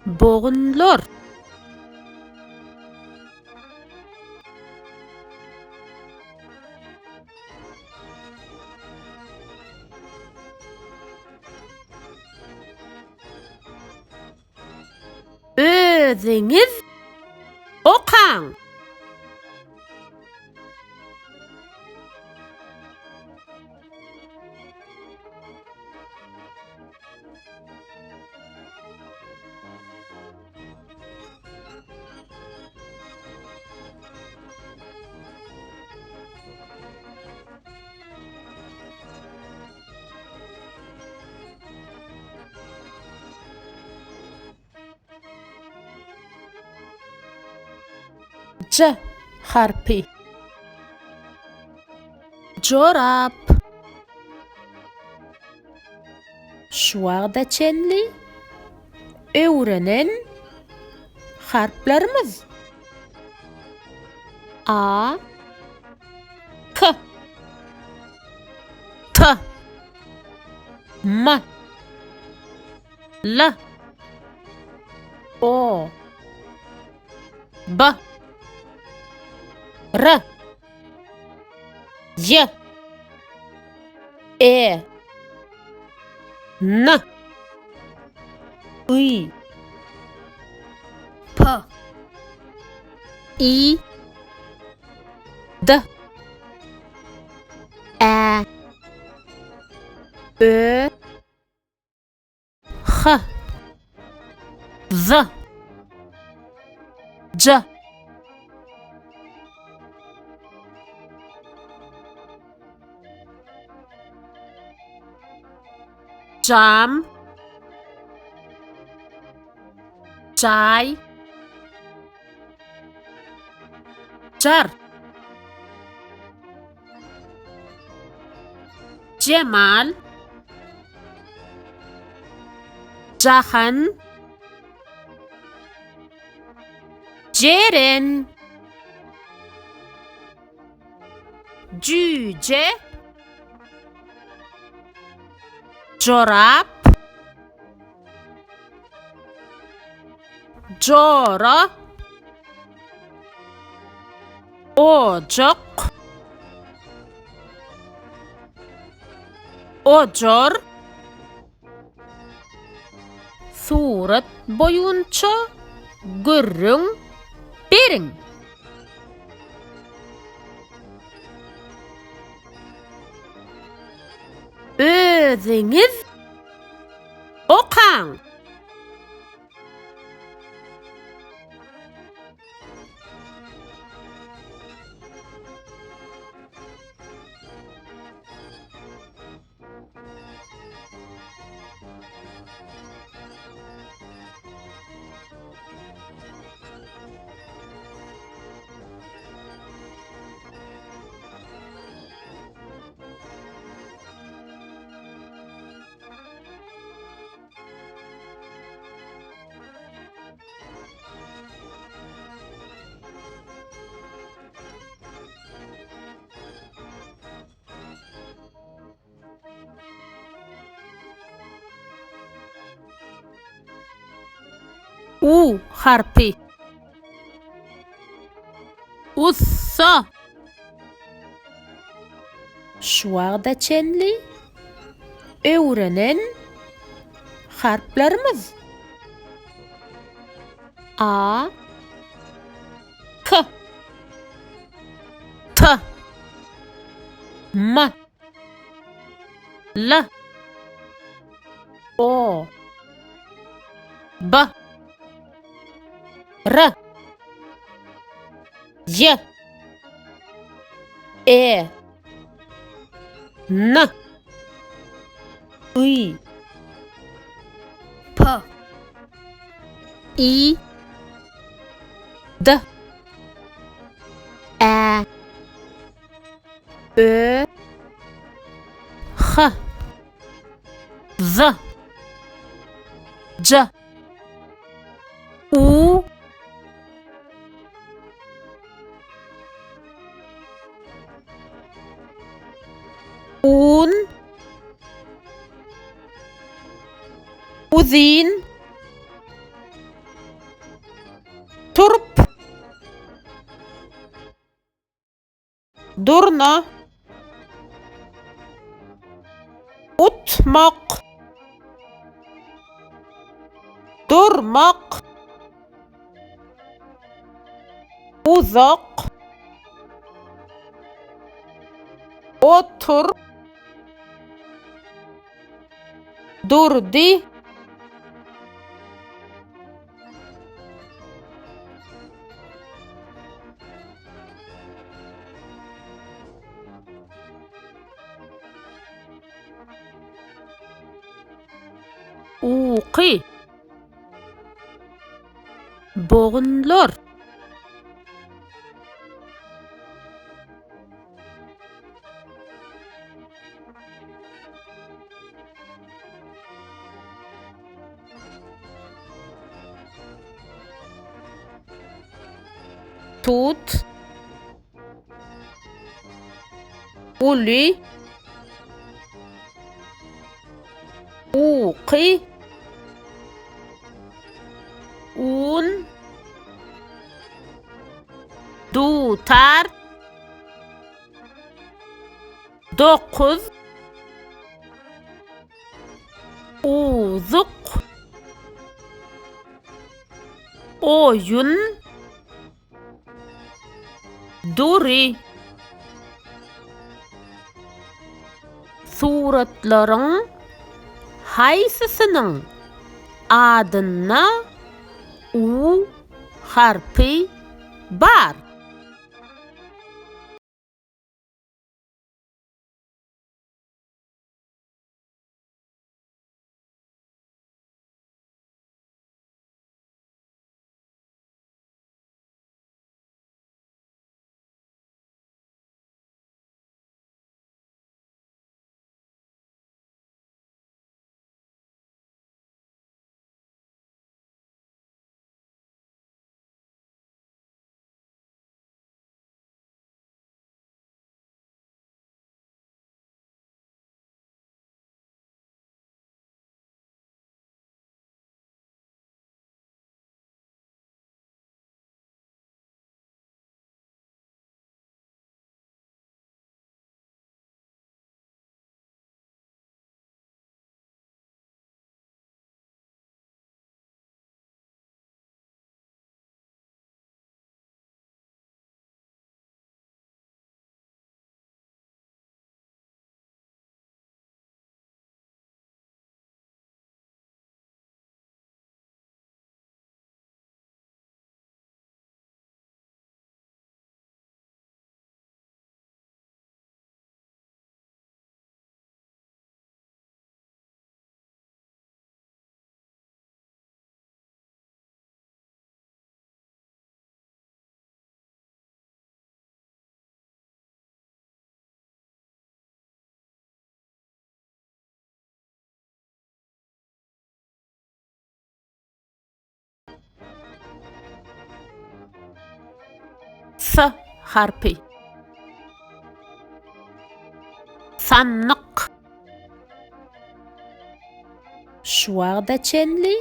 Bogunlar. Özüňiz okaň. J harpy. Jorap. Şu wagta çenli öwrenen harplarymyz A K T M L O B R J E N I P I D Ä Ö H Z J Jam Jaý Jar Jemal Jahan Jeren Jüýje Jorap Jora Ojak Ojar Surat boýunça gürrüň beriň. Özüňiz okaň. U harpy. Ussa. Şu wagta çenli öwrenen harplarymyz A K T M L O B R J E N I P I D Ä Ö H Z J U Un Uzyn. Turp. Durna. Utmak. Durmak. Uzak. Otur. Durdy. Uky. Bogunlar. Tut. Uly. Uky. Un. Dutar. 9. Uzuk. Oýun. Dury. Suratlaryň haýsysynyň adynda U harpy bar? S harpy. Sandyk. Şu wagta çenli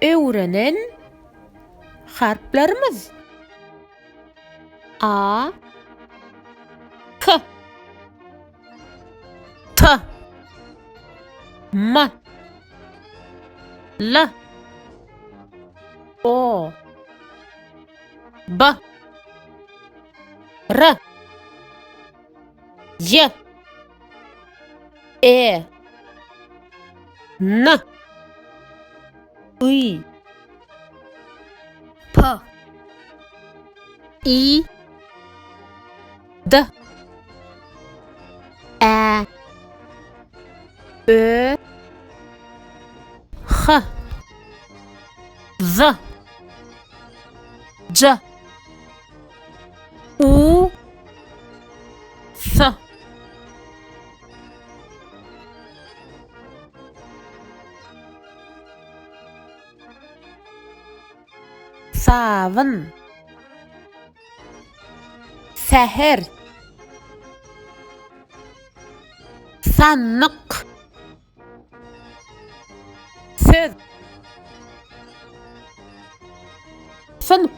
öwrenen harplarymyz A K T M L O B R J E N I P I D Ä Ö H Z C U S Sabyn Säher Sandyk Söz. Synp.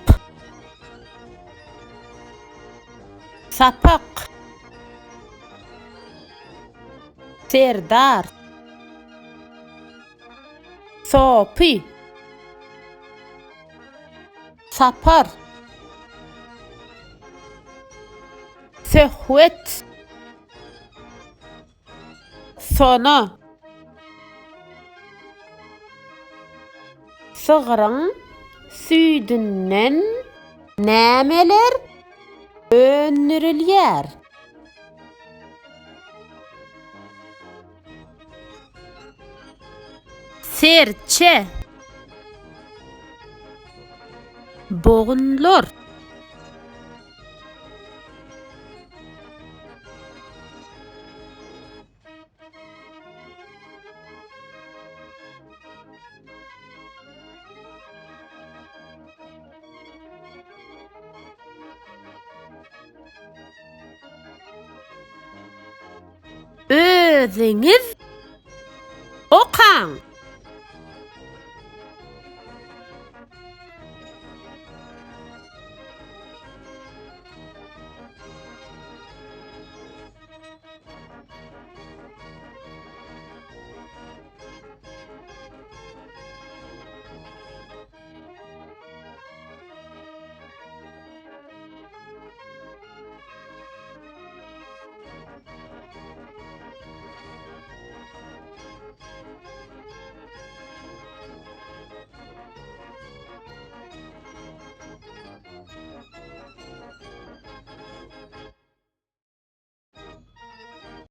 Sapak. Serdar. Sopy. Sapar. Söhbet. Sona. Sygryň süýdünden nämeler öndürilýär? Serçe. Bogunlar. Özüňiz.